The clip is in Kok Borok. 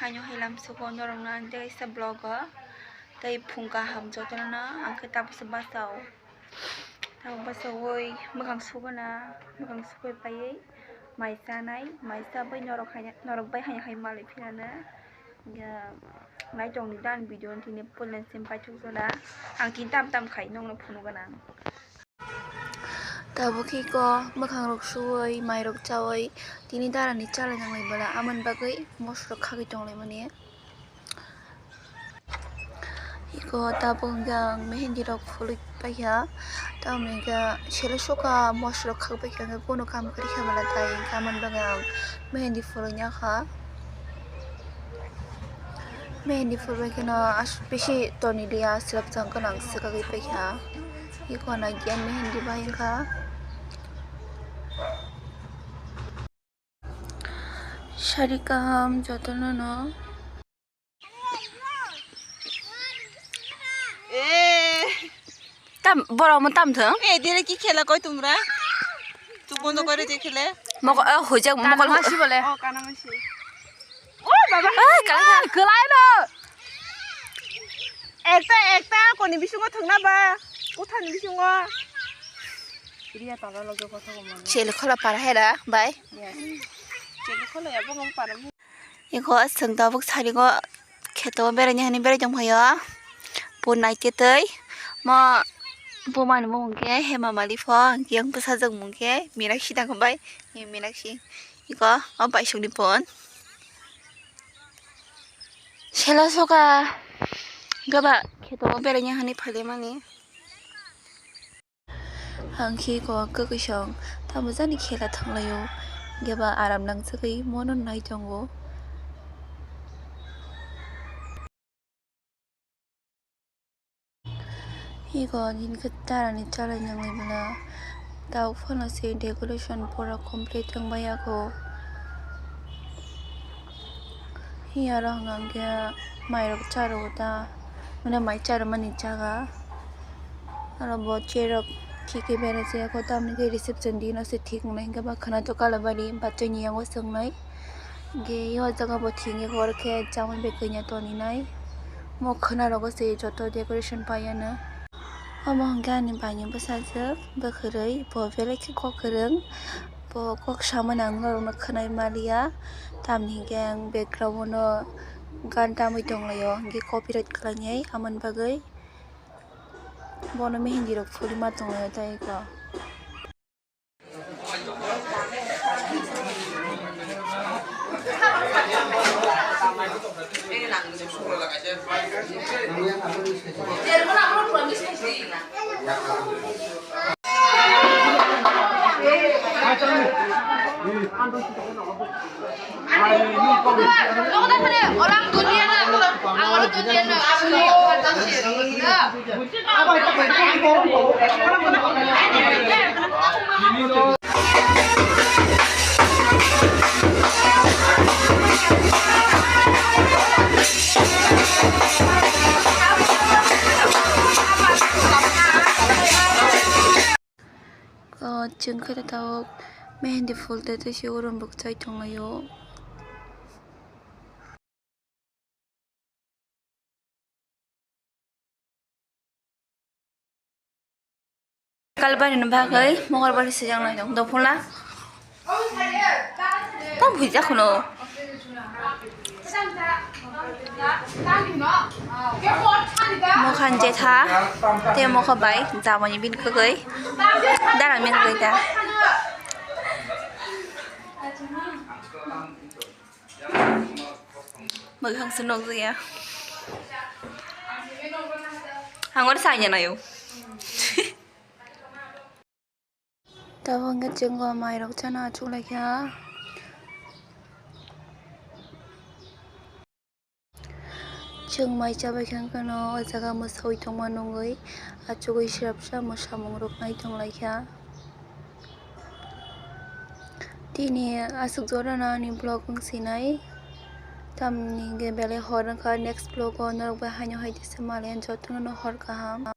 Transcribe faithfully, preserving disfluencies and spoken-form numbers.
Ano hai lamsugo norokno ang tei kaisa vlog o tei phung kaham jotono no ang khe tabuksa bachao. Tabuk bachaui mwkhang sugana, mwkhang sugui paiwi mai chanai, mai chabai norok hai, norok bai hai hai malwi phirana. Ya, naitongni dan video no tini puila sim paithuk jora. Ang tini tam tam khai nongno phunuk gana. Tabuk khe iko mwkhang rok suwi, mai rok chawi, tini dara ni chalai nanglai bwla, amoni bagwi moso rok khagwi tonglaimani. Iko tabuk hwnkhe ang mehendi rok phulwi paikha, tamoni hwnkhe selo soka moso rok khagwi paikha, hwnkhe bono kam kwrwi kha bwla tai, hwnkhe amoni bagwi ang mehendi phulwi ya kha. Mehendi phulwi kheno aswk bisi toniliya, swrapjang gwnang swkagwi paikha. Iko na giyan mehendi bai wngkha. Sari kaham jotono no. Eh. Tam, borok omo tam thwng? Eh, dire ki khela koi tumra? Tu bondo kore je khele. Moko, eh, hojak, moko. Kanamasi bole. Oh, kanamasi. Oh, baba. Eh, kalai. Kalai no. Ekta, ekta, koni bisingo thwngna ba? Uthani bisingo. Riya tala logo kotha ko mano. Chele khola para hera, bai. Yes. Chele khola ya, bo ngam para. Iko chwng tabuk sari go kheto beraini hani berai tongphaio. Bo naikhe tei mo bumani mung khe Hema Mali pho, hwnkhe yang bwsajwk mung khe Minakshi da bai, Minakshi. Iko o baisukni phone. Sela soka gaba kheto beraini hani phaile mani. Ang khe ko kwkwi song tamo jani khela thanglaio, hwnkhe ba aram nangchagwi mono nai tongo. Iko nini khe tarani chalai nanglai bwla, tabuk phano se decoration pura complete wng baiya kho. Hiya aro hwnka hwnkhe mairok charwo ta, mane mai charwmani jaga. Aro bo chair rok thik khe berajak kho, tamoni khe reception din o se thik wngnai, hwnkhe ba khwnatok Kalabari bachai ni yango se wngnai. Hwnkhe o jaga bo thik wngkhe khe, oro khe chamani bai kanya toninai. Mo khwna rogo se joto decoration paiyano. Omo hwnkhe ani bai ni bwsajwk bwkhwrwi, bo belai khe kok kwrwng. Bo kok samani ang norokno khwnai maliya, tamni hwnkhe ang background-o gan tamwi tonglaio, hwnkhe copyright khlainai, amoni bagwi bono mehendi rok phulwi ma tonglaio tei eko. Chwng khe tabuk mehendi phul tei tei se oro bwkhwchai tonglaio. Kalbari ni bagwi mokol bari swijak nai tong dophula. Tamo hwijak khuno. Mokhan jetha tei mokha bai jamani bini kwgwi dara min kwgwi ta. Mwkhang se nukjakya. Ang oro saina naio. Tabuk hwnkhe chwng o mairok chana achuk laikha. Chwng mai chabaikha hwnkhe no o jaga mwsawi tongma nungwi achugwi srapsa mwsamung rok nai tonglaikha. Tini aswk jorano ani vlog wng sinai. Tamni hwnkhe belai hor wngkha, next vlog o norok bai haino hai tisa maliya, jotono no hor kaham.